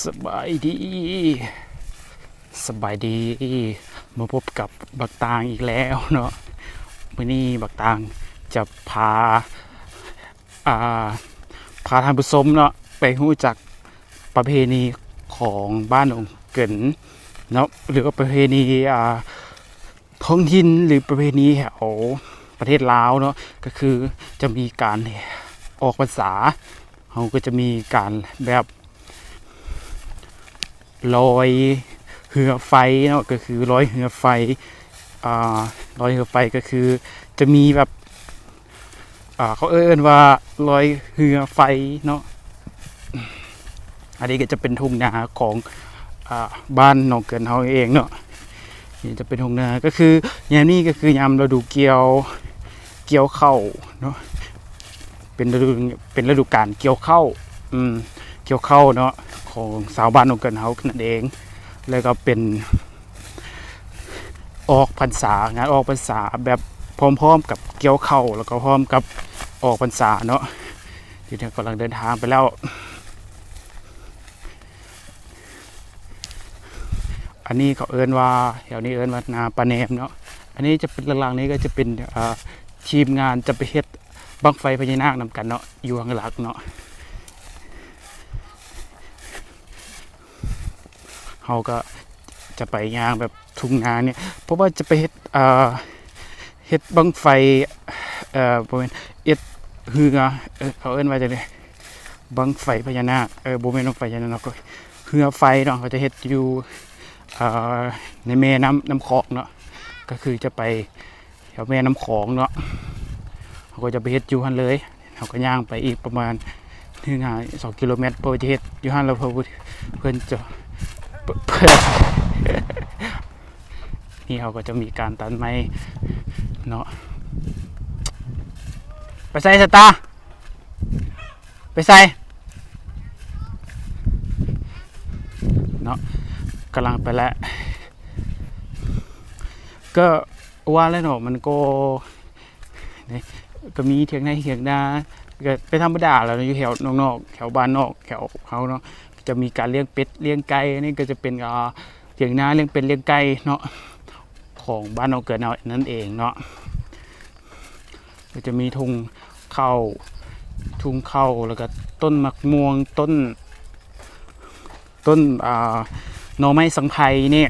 ສະບາຍດີ ສະບາຍດີ ມາພົບກັບບັກຕາງອີກແລ້ວເນາະ. ມື້ນີ້ບັກຕາງຈະພາ ອ່າ ພາທ່ານຜູ້ຊົມເນາະ ໄປຮູ້ຈັກປະເພນີຂອງບ້ານໜອງເກີນເນາະ ຫຼືວ່າປະເພນີ ອ່າ ທ້ອງຖິ່ນ ຫຼື ປະເພນີແຖວປະເທດລາວເນາະ ກໍຄືຈະມີການອອກພັນສາ ເຮົາກໍຈະມີການແບບລອຍເຮືອໄຟເນາະ ກໍຄືລອຍເຮືອໄຟ ອ່າ ລອຍເຮືອໄຟກໍຄືຈະມີແບບ ອ່າ ເຂົາເອີ້ນວ່າລອຍເຮືອໄຟເນາະ. ອັນນີ້ກໍຈະເປັນທົ່ງນາຂອງ ອ່າ ບ້ານໜອງເກີນເຮົາເອງເນາະ. ນີ້ຈະເປັນທົ່ງນາ ກໍຄືຍາມນີ້ກໍຄືຍາມລະດູກ່ຽວ ກ່ຽວເຂົ້າເນາະ ເປັນລະດູ ເປັນລະດູການກ່ຽວເຂົ້າ ອືມ ກ່ຽວເຂົ້າເນາະ ຂອງຊາວບ້ານໜອງເກີນເຮົານັ້ນເອງ. ແລ້ວກໍເປັນ ອອກພັນສາ ງານອອກພັນສາແບບພ້ອມໆກັບກ່ຽວເຂົ້າ ແລ້ວກໍພ້ອມກັບອອກພັນສາເນາະ. ທີ່ເຮົາກຳລັງເດີນທາງໄປແລ້ວ ອັນນີ້ເຂົາເອີ້ນວ່າ ແຖວນີ້ເອີ້ນວ່ານາປາແນມເນາະ. ອັນນີ້ຈະເປັນ ຫຼັງໆນີ້ກໍຈະເປັນ ເອີ ທີມງານຈະໄປເຮັດບັ້ງໄຟພະຍານາກນຳກັນເນາະ ຢູ່ຂ້າງຫຼັງເນາະ. ເຮົາກໍຈະໄປຍ່າງແບບທົ່ງນານີ້ ເພາະວ່າຈະໄປເຮັດ ເອີ ເຮັດບັ້ງໄຟ ເອີ ບໍ່ແມ່ນ ເຮັດເຮືອ ເອີ ເຂົາເອີ້ນວ່າຈັ່ງໃດ ບັ້ງໄຟພະຍານາກ ເອີ ບໍ່ແມ່ນບັ້ງໄຟພະຍານາກ ເຮືອໄຟເນາະ ເຂົາຈະເຮັດຢູ່ ເອີ ໃນແມ່ນ້ຳ ນ້ຳຂອງເນາະ ກໍຄືຈະໄປ ແຖວແມ່ນ້ຳຂອງເນາະ ເຮົາກໍຈະໄປເຮັດຢູ່ຫັ້ນເລີຍ. ເຮົາກໍຍ່າງໄປອີກປະມານໜຶ່ງຫາສອງກິໂລແມັດ ເພື່ອຈະເຮັດຢູ່ຫັ້ນ ແລ້ວເພື່ອ ເພື່ອຈະ ເພື່ອ ນີ້ເຮົາກໍຈະມີການຕັດໄມ້ເນາະ. ໄປໃສສະຕາ? ໄປໃສເນາະ? ກຳລັງໄປແລ້ວ ກໍວ່າແລ້ວເນາະ ມັນກໍ ນີ້ ກໍມີຖຽງໄຮ່ຖຽງນາ ກໍເປັນທຳມະດາແລ້ວເນາະ ຢູ່ແຖວນອກໆ ແຖວບ້ານນອກ ແຖວເຮົາເນາະ ຈະມີການລ້ຽງເປັດລ້ຽງໄກ່. ອັນນີ້ກໍຈະເປັນ ອ່າ ຖຽງນາລ້ຽງເປັດລ້ຽງໄກ່ເນາະ ຂອງບ້ານໜອງເກີນເຮົານັ້ນເອງເນາະ. ກໍຈະມີທົ່ງເຂົ້າ ທົ່ງເຂົ້າ ແລ້ວກໍຕົ້ນໝາກມ່ວງ ຕົ້ນ ຕົ້ນ ອ່າ ໜໍ່ໄມ້ສັງໄພນີ້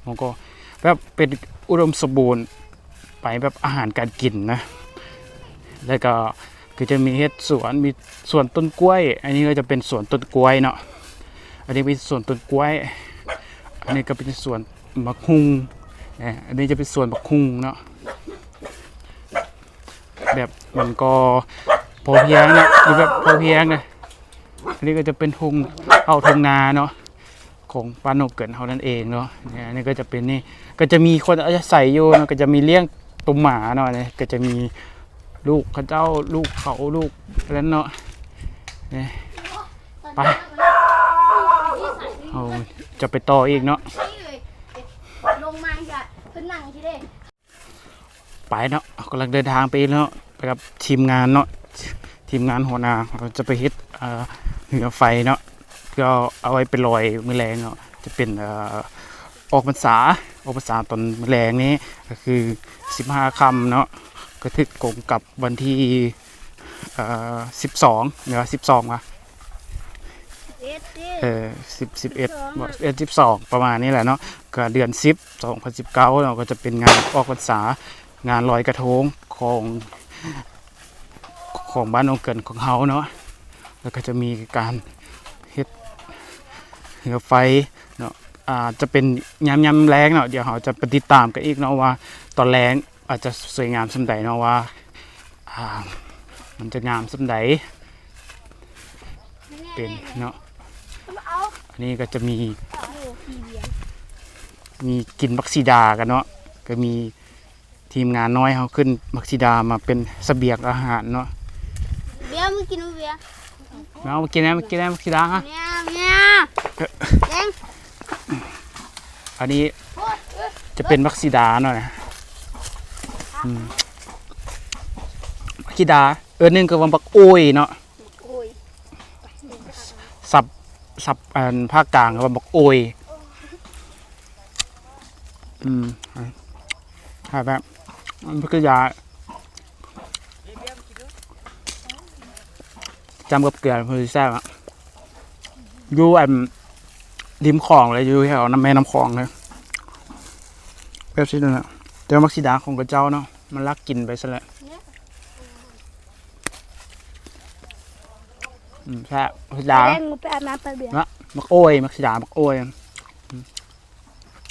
ມັນກໍແບບເປັນອຸດົມສົມບູນໄປແບບອາຫານການກິນນະ. ແລ້ວກໍ ກໍຈະມີເຮັດສວນ ມີສວນຕົ້ນກ້ວຍ ອັນນີ້ກໍຈະເປັນສວນຕົ້ນກ້ວຍເນາະ. ອັນນີ້ເປັນສວນຕົ້ນກ້ວຍ ອັນນີ້ກໍເປັນສວນໝາກຫຸ່ງ ແລະ ອັນນີ້ຈະເປັນສວນໝາກຫຸ່ງເນາະ. ແບບມັນກໍພໍພຽງເນາະ ຢູ່ແບບພໍພຽງນະ. ອັນນີ້ກໍຈະເປັນທົ່ງເຂົ້າທົ່ງນາເນາະ ຂອງບ້ານໜອງເກີນເຮົານັ້ນເອງເນາະ. ນີ້ ອັນນີ້ກໍຈະເປັນ ນີ້ ກໍຈະມີຄົນອາໄສຢູ່ເນາະ ກໍຈະມີລ້ຽງຕົວໝາເນາະ. ນີ້ກໍຈະມີລູກເຂົາເຈົ້າ ລູກເຂົາ ລູກນັ້ນເນາະ. ນີ້ ໄປ ເຮົາຈະໄປຕໍ່ອີກເນາະ. ລົງມາ ເພິ່ນນັ່ງທີ່ເດ້ ໄປເນາະ ເຮົາກຳລັງເດີນທາງໄປເນາະ ໄປກັບທີມງານເນາະ ທີມງານຫົວໜ້າ ເຮົາຈະໄປເຮັດ ເອີ ເຮືອໄຟເນາະ ກໍເອົາໄວ້ໄປລອຍມື້ແລງເນາະ. ຈະເປັນ ເອີ ອອກພັນສາ ອອກພັນສາຕອນມື້ແລງນີ້ ກໍຄືສິບຫ້າຄ່ຳເນາະ ກໍຖືກກົງກັບວັນທີ ເອີ ສິບສອງ ຫຼືວ່າສິບສອງຫວາ ເອີ ສິບ ສິບເອັດ ສິບສອງ ບໍ່ ສິບເອັດ ສິບສອງ ປະມານນີ້ແຫຼະເນາະ. ກໍເດືອນສິບ ສອງພັນສິບເກົ້າເນາະ ກໍຈະເປັນງານອອກພັນສາ ງານລອຍກະທົງຂອງ ຂອງບ້ານໜອງເກີນຂອງເຮົາເນາະ. ແລ້ວກໍຈະມີການເຮັດເຮືອໄຟເນາະ ອາດຈະເປັນຍາມ ຍາມແລງເນາະ. ດຽວເຮົາຈະໄປຕິດຕາມກັນອີກເນາະ ວ່າຕອນແລງອາດຈະສວຍງາມສ່ຳໃດເນາະ ວ່າ ອ່າ ມັນຈະງາມສ່ຳໃດ ເປັນເນາະ. ອັນນີ້ກໍຈະມີ ມີກິນໝາກສີດາກັນເນາະ ກໍມີທີມງານນ້ອຍເຮົາຂຶ້ນໝາກສີດາມາເປັນສະບຽງອາຫານເນາະ. ເບຍ ມາກິນເບຍ ມາ ມາກິນແດ່ ມາກິນແດ່ ໝາກສີດາ. ແມ່ ແມ່ ແດງ ອັນນີ້ຈະເປັນໝາກສີດາເນາະ ອືມ ໝາກສີດາ ເອີ້ນໜຶ່ງກໍວ່າບັກໂອ້ຍເນາະ ບັກໂອ້ຍ ສັບ ສັບ ອັນພາກກາງເອີ້ນວ່າບັກໂອຍ. ອືມ ແບບ ມັນຄືຢາ ຈ້ຳກັບເກືອ ມັນຊິແຊບອະ. ຢູ່ອັນ ລິມຂອງເລີຍ ຢູ່ແຖວນ້ຳແມ່ນ້ຳຂອງເລີຍ ແບບຊີ້ນັ້ນແຫຼະ. ແຕ່ວ່າໝາກສີດາຂອງເຂົາເຈົ້າເນາະ ມັນລັກກິນໄປຊັ້ນແຫຼະ. ອືມ ແຊບ ໝາກສີດາ ແດງ ໄປອາບນ້ຳໄປເບຍ ນະ ໝາກໂອຍ ໝາກສີດາ ໝາກໂອຍ.